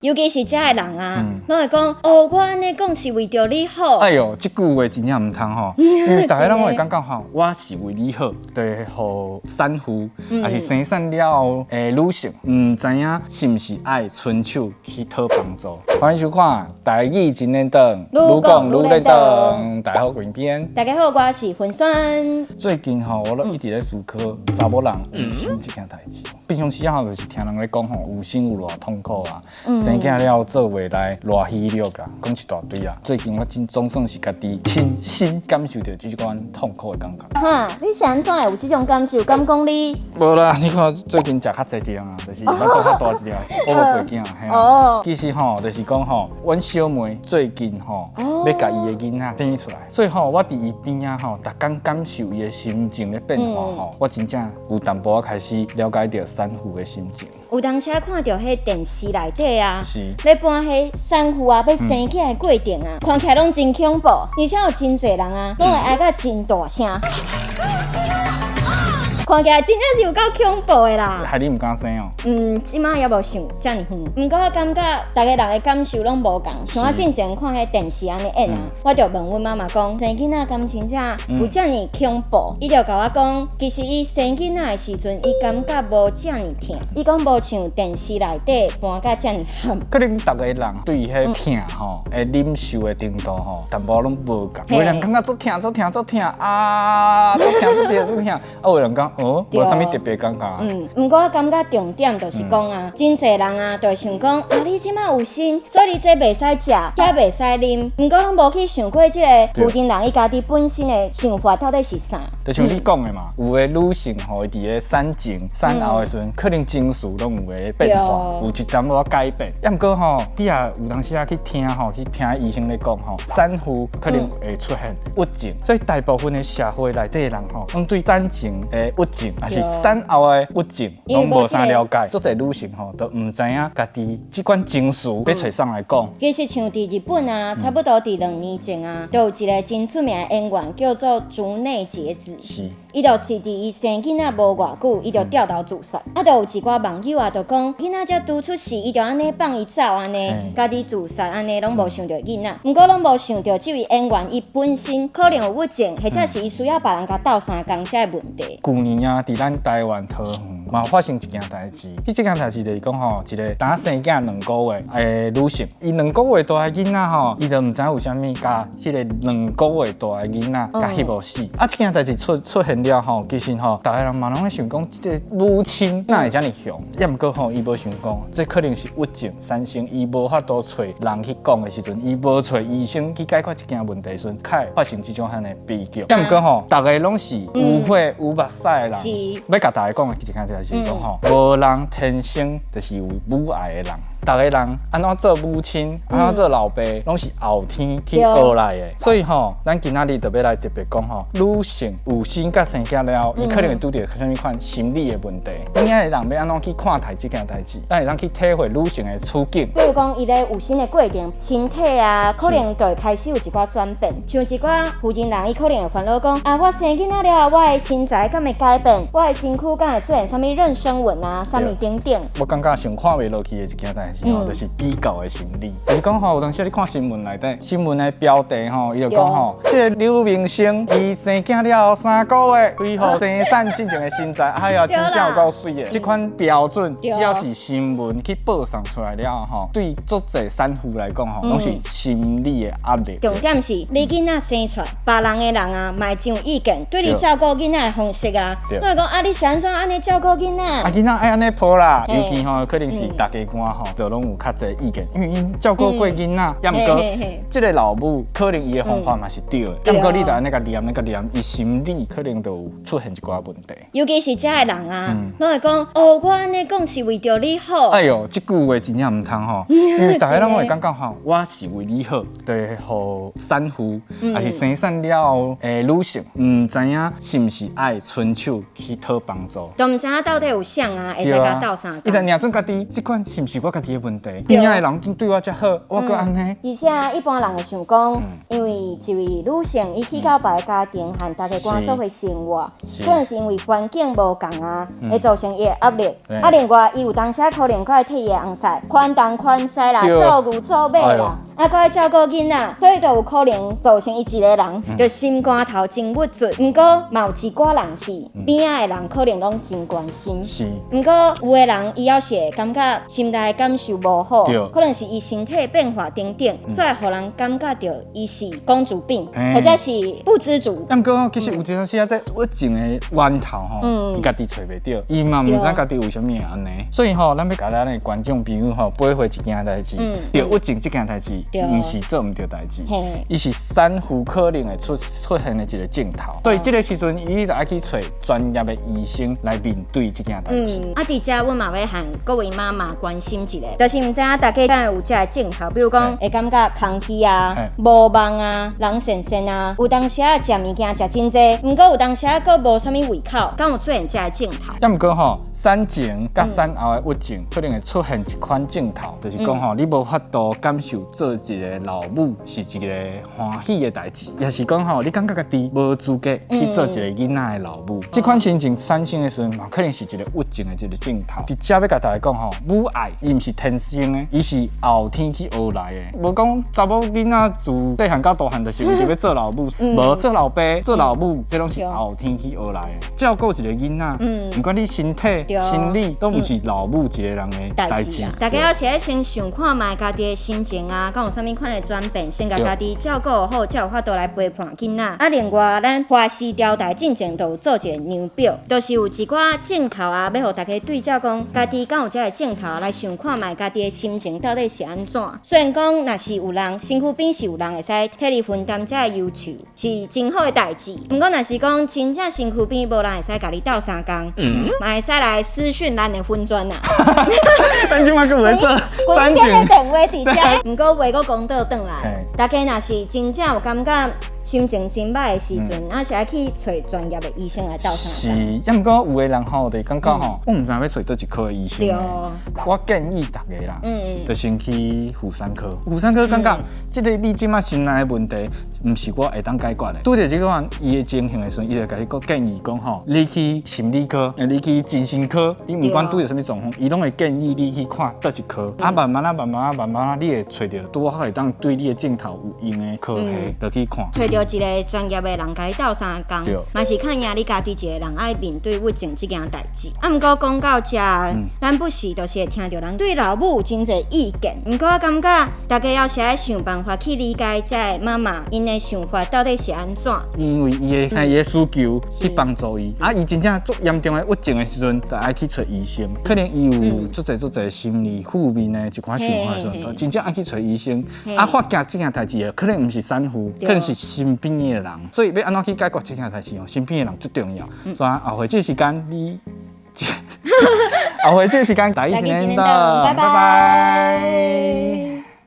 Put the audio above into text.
尤其是遮的人啊，攏會講哦，我按呢講是為著你好。哎喲，這句話真正毋通吼，因為逐家攏會感覺吼，我是為你好，對，予產婦，抑是生產了後的女性，毋知影是毋是愛伸手去討幫助。歡迎收看《台語真輪轉》，愈講愈輪轉。大家好，我是邊。大家好，我是雲萱。最近吼，我攏一直咧思考查某人有身這件代誌。平常時吼，就是聽人咧講吼，有身有偌痛苦啊，生囝了後做袂來偌虛弱啊，講一大堆啊。最近我真總算是家己親身感受著這款痛苦的感覺。哈，你是按怎會有這種感受？敢講你？無啦，你看最近食較濟點啊，就是腹肚較大一點，我無陪囝，嘿啊。其實吼，就是講吼，阮小妹最近吼，欲共伊的囡仔生出來，所以吼，我佇伊邊仔吼，逐工感受伊的心情咧變化吼，我真正有淡薄仔開始了解著產婦的心情。有當時看著彼電視內底啊，咧播彼產婦啊欲生囝的過程啊，看起來攏真恐怖，而且有真濟人啊，攏會哀甲真大聲，看起來真正是有夠恐怖的啦！害你毋敢生哦？嗯，這擺猶無想遮爾遠，毋過我感覺逐个人的感受攏無仝。像我進前看彼電視按呢演啊，我就問阮媽媽講，生囡仔敢真正有遮爾恐怖？伊就共我講，其實伊生囡仔的時陣，伊感覺無遮爾疼。伊講無像電視內底扮甲遮爾慘。可能逐个人對彼疼吼，的忍受的程度吼，淡薄攏無仝。有人感覺足疼足疼足疼啊，足疼足疼足疼，啊有人講哦，無啥物特別感覺。嗯，毋過我感覺重點就是講啊，真濟人啊，就會想講啊，你這擺有身，所以你這袂使食，遐袂使啉。毋過攏無去想過這個婦人人伊家己本身的想法到底是啥。就像你講的嘛，有的女性吼，伊佇咧產前、產後的時陣，可能情緒攏有咧變化，有一淡薄仔改變。抑毋過吼，你也有當時仔去聽吼，去聽醫生咧講吼，產婦可能會出現鬱症，所以大部分的社會內底的人吼，攏對產前的鬱症，抑是產後的鬱症，攏無啥了解。足濟女性吼，都毋知影家己這款情緒欲揣誰來講。其實像佇日本啊，差不多佇2年前啊，就有一個真出名的演員叫做竹內結子。伊就是佇伊生囡仔無偌久，伊就吊樓自殺。啊，就有一寡網友啊，就講囡仔才拄出世，伊就按呢放伊走按呢，家己自殺按呢，攏無想著囡仔。毋過攏無想著這位演員伊本身可能有鬱症，或者是伊需要別人共鬥相共這个問題。舊年啊，佇咱台灣桃園嘛發生一件代誌。彼這件代誌就是講吼，一个剛生囝2個月的女性，伊兩個月大的囡仔吼，伊就毋知為啥物共這个兩個月大的囡仔共翕予死。啊，這件代誌出現了吼，其實吼，逐家人嘛攏咧想講，這个母親哪會遮爾凶？抑毋過吼，伊無想講，這可能是鬱症產生，伊無法度揣人去講的時陣，伊無揣醫生去解決這件問題時陣，較會發生這種款的悲劇。抑毋過吼，逐家攏是有血有目屎的人，欲共大家講的一件代誌是講吼，無人天生就是有母愛的人，逐家人按怎做母親，按怎做老爸，攏是後天去學來的。所以吼，咱今仔日就欲來特別講吼，女性有身佮生囝了後，伊可能會拄著啥物款心理的問題。咱遐的人欲按怎去看待這件代誌？咱會當去體會女性的處境。比如講，伊咧有身的過程，身體啊，可能就會開始有一寡轉變。像一寡婦人人，伊可能會煩惱講啊，我生囡仔了後，我的身材敢會改變？我的身軀敢會出現啥物妊娠紋啊，啥物等等。我感覺上看袂落去的一件代誌吼，就是比較的心理。就是講吼，有當時你看新聞內底，新聞的標題吼，伊就講吼，這個劉明星伊生囝了後3個月，恢復生產進前的身材，哎呀，真正有夠媠的。這款標準，只要是新聞去報送出來了後，對足濟產婦來講吼，攏是心理的壓力。重點是，你囡仔生出來，別人的人啊，嘛會真有意見，對你照顧囡仔的方式啊，攏會講啊，你是按怎按呢照顧囡仔？啊，囡仔愛按呢抱啦，尤其吼，可能是大家官吼，就攏有較濟意見，因為𪜶照顧過囡仔，抑毋過這个老母可能伊的方法嘛是對的，抑毋過你著按呢共念，按呢共念，伊心理可能就有出現一寡問題。尤其是遮的人啊，攏會講哦，我按呢講是為著你好。哎喲，這句話真正毋通吼，因為逐家攏會感覺吼，我是為你好，對，予產婦，抑是生產了後的女性，毋知影是毋是愛伸手去討幫助。都毋知影到到底有啥啊，會使共鬥相伊就認準家己，這款是毋是我家己的問題？邊仔的人對我遮好，我閣按呢。而且一般人會想講，因為一位女性伊去到別个家庭和大家官做伙生活，可能是因為環境無仝啊，會造成伊的壓力。啊，另外伊有當時可能閣愛替伊的翁婿寬東寬西啦，做牛做馬啦，啊，閣愛照顧囡仔，所以就有可能造成伊一個人就心肝頭真鬱卒。毋過嘛有一寡人是邊仔的人可能攏真關心。毋過有的人伊猶是會感覺心內感受無好，可能是伊身體變化等等，所以予人感覺著伊是公主病，或者是不知足。毋過其實有陣時啊，這鬱症的源頭吼，伊家己揣袂著，伊嘛毋知家己為啥物會按呢。所以吼，咱欲共咱的觀眾朋友吼，體會一件代誌，著鬱症這件代誌，毋是做毋著代誌，伊是產婦可能會出現的一個症頭。所以這個時陣，伊就愛去揣專業的醫生來面對這件代誌。啊，佇遮阮嘛欲和各位媽媽關心一下，就是毋知影大家敢會有這个症頭，比如講會感覺空虛啊、無夢啊、人神神啊，有當時仔食物件食真濟，毋過有當時仔閣無啥物胃口，敢有出現這个症頭？抑毋過吼，產前佮產後的鬱症可能會出現一款症頭，就是講吼，你無法度感受做一個老母是一個歡喜的代誌，也是講吼，你感覺家己無資格去做一個囡仔的老母。這款心情產生的時陣，嘛可能是一個鬱症的一個症頭。佇遮欲共大家講吼，母愛伊毋是天生的，伊是後天去學來的。無講查某囡仔自細漢到大漢就是為著欲做老母，無做老爸、做老母，這攏是後天去學來的。照顧一個囡仔，毋管你身體、心理，都毋是老母一個人的代誌。大家猶是愛先想看覓家己的心情啊，敢有啥物款的轉變，先共家己照顧好，才有法度來陪伴囡仔。啊，另外咱華視調台進前就有做一個量表，就是有一寡症頭啊，欲予大家對照講，家己敢有這个症頭來想看覓家己的心情到底是按怎。雖然講，若是有人身軀邊是有人會使替你分擔這个憂愁，是真好的代誌。毋過，若是講真正身軀邊無人會使共你鬥相共，嘛會使來私訊咱的粉專啊。咱這馬閣有咧做規天的電話佇遮，毋過話閣講倒轉來，大家若是真正有感覺心情真䆀的時陣，啊是愛去揣專業的醫生來鬥相共。是，抑毋過有的人吼，就感覺吼，我毋知欲揣佗一科的醫生。我建議大家啦，就先去婦產科。婦產科感覺，這個你這馬心內的問題，毋是我會當解決的。拄著這款伊的情形的時陣，伊就共你閣建議講吼，你去心理科，你去精神科，你毋管拄著啥物狀況，伊攏會建議你去看佗一科。啊，慢慢啊，慢慢啊，慢慢啊，你會揣著拄好會當對你的症頭有用的科系，就去看。揣著一個專業的人共你鬥相共，嘛是較贏你家己一個人愛面對鬱症這件代誌。啊，毋過講到遮，咱不時就是會聽著人對老母有真濟意見。毋過我感覺大家猶是愛想辦法去理解這个媽媽𪜶的想法到底是按怎。因為伊的需求去幫助伊，啊，伊真正足嚴重的鬱症的時陣，就愛去揣醫生。可能伊有足濟足濟心理負面的一寡想法的時陣，真正愛去揣醫生。啊，發現這件代誌的，可能毋是產婦，可能是身邊的人。所以欲按怎去解決這件代誌哦？身邊的人足重要。所以後回這個時間你，後回這個時間，大家一起拜拜。